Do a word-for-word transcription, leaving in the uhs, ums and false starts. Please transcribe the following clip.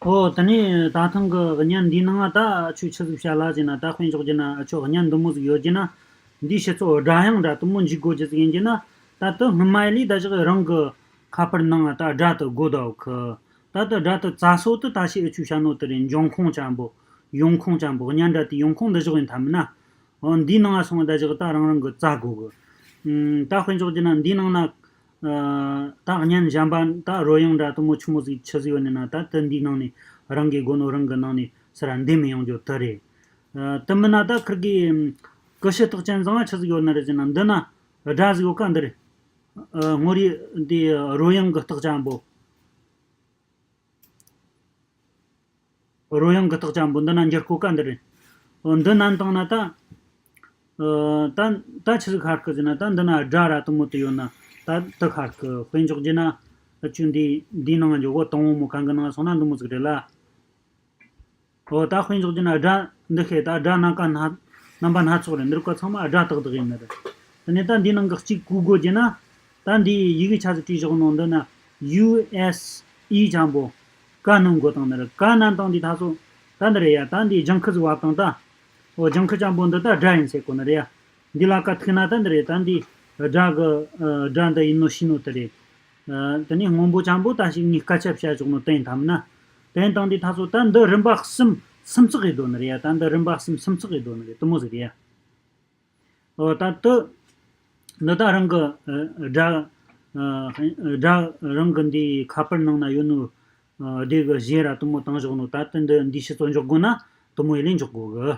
ཨོ་དེ་ནས་ད་ཐེངས་ཀྱི་བརྙན་འདིའི་ནང་ང་ད་ཁྱོད་ཆི་ཟིག་བཤད་ལ་ཟེར་ན། ད་དཔེ་འཇོག་རྒྱུ་ན་ཁྱོད་བརྙན་འདི་མོ་ཟིག་ཡོད་རྒྱུ་ན། འདིའི་ཕྱི་ཚོ་སྒྲ་དབྱངས་འདྲ་དུ་མོ་འཇིག་དགོས་རྒྱུ་ཟིག་ཡིན་རྒྱུ་ན། ད་དུ་སྔོན་མ་ཡི་ལས་ད་བཞག་རང་གི་ཁ་པར་ནང་ང་ད་སྒྲ་དུ་དགོས་ད་ཡོད་གི། ད་དུ་སྒྲ་དུ་རྩ་སོ་དུ་ད་ཤི་ཨེ་ཆུ་བྱ་ནོ་དུ་རེད། འབྱུང་ཁུངས་ཅན་པོ། ཡོང་ཁུངས་ཅན་པོ། བརྙན་འདྲ་དེ་ཡོང་ཁུངས་འདི་བཞག་ཡིན་ཐ་མིན་ན། འོ་འདིའི་ནང་ང་སོང་ད་བཞག་ད་རང་རང་གི་རྩ་དགོས་གི། ཨུམ། ད་དཔེ་འཇོག་རྒྱུ་ན་འདིའི་ནང་ན། ཨ། ད་བརྙན་གཞན་པ་ད་རོལ་དབྱངས་འདྲ་དུ་མོ་ཆི་མོ་ཟིག་ཆི་ཟིག་ཡོད་ནི་ན། ད་དུ་འདིའི་ནང་ནས་རང་གི་སྒོ་ནོ་རང་གི་ནང་ནས་སི་ར་འདེམས་ཡོང་རྒྱུ་དུ་རེད། ཨ། དུ་མིན་ན་ད་ཁིར་གི་ཀུ་ཤུ་རྟགས་ཅན་བཟང་ང་ཆི་ཟིག་ཡོད་ནི་རེད་ཟེར་ན། འདི་ན་སྒྲ་ཟིག་ཡོད་ཀ་འདི་རེད། ཨ། ངོ་རེ་འདི་རོལ་དབྱངས་གི་རྟགས་ཅན་པོ། རོལ་དབྱངས་གི་རྟགས་ཅན་པོ་འདི་ན་འགྱུར་གོ་ཀ་འདི་རེད། འོ་འདི་ནན་བཏང་ན་ད། ཨ། ད་ད་ཆི་ཟིག་ཤར་གི་ཟེར་ན། ད་འདི་ན་སྒྲ་ར་དུ་མོ་དུ་ཡོད་ན་ད་དུ་ཤར་གི། དཔེ་འཇོག་རྒྱུ་ན་ཨ་ཆུ་འདི་འདིའི་ནང་འཇོག་གོ། དང་བོ་མོ་གང་གི་ནང་སོང་ན་འདི་མོ་ཟིག་རེད་ལ། འོ་ད་དཔེ་འཇོག་རྒྱུ་ན་སྒྲ་འདི་ཤེས། ད་སྒྲ་སྣ་ཁ་སྣ་རྣམ་པ་སྣ་ཚོགས་རེད། འདི་རིགས་ཀ་ཚང་མ་སྒྲ་དག་དག་ཡིན་ནི་རེད། དེ་ནས་ད་འདིའི་ནང་གི་གཅིག་གོ་དགོས་རྒྱུ་ན། ད་འདི་ཡི་གེ་ཆ་ཟིག་བྲིས་བཞག་ནོ་འདི་ན་ཡུ་ཨེས་ཨི་ཅན་པོ་ཀ་ནོན་དགོས་དང་ནི་རེད། ཀ་ནན་བཏང་འདི་ད་སོ་ད་འདི་རེད་ཡ། ད་འདི་ལྗང་ཁུ་ཟིག་བབས་དང་ད། འོ་ལྗང་ཁུ་ཅན་པོ་འདི་ད་སྒྲ་ཡིན་ཟེར་གོ་ནི་རེད་ཡ། འདི་ལ་ཀ་ཐུག་ན་ད་འདི་རེད། ད་འདི་སྒྲ་གི། ཨ། སྒྲ་འདི་ཡིན་ནོ་ཤེས་ནོ་དེ་རེད། ཨ། དེ་ནས་སྔོན་པོ་ཅན་པོ་ད་ཞིག་ངས་སྐད་ཆ་བཤད་བཞག་ནོ་དེ་ཡིན་ཐ་མིན་ན། དེ་ཡིན་དང་འདི་ད་སོ་ད་འདི་རིམ་པ་གསུམ་སུམ་ཚགས་ཡེ་དོ་ནི་རེད་ཡ། ད་འདི་རིམ་པ་གསུམ་སུམ་ཚགས་ཡེ་དོ་ནི་རེད། དུ་མོ་ཟིག་རེད་ཡ། འོ་ད་དུ་འདི་ད་རང་གི། ཨ། སྒྲ། ཨ། སྒྲ་རང་གི་འདི་ཁ་པར་ནང་ན་ཡོད་ནོ། ཨ། སྡེ་གི་གཞས་ར་དུ་མོ་བཏང་བཞག་ནོ། ད་དུ་འདི་འདི་ཕྱི་ཚོ་འཇོག་དགོས་ན་དུ་མོ་ཡེ་ལས་འཇོག་དགོས་གི།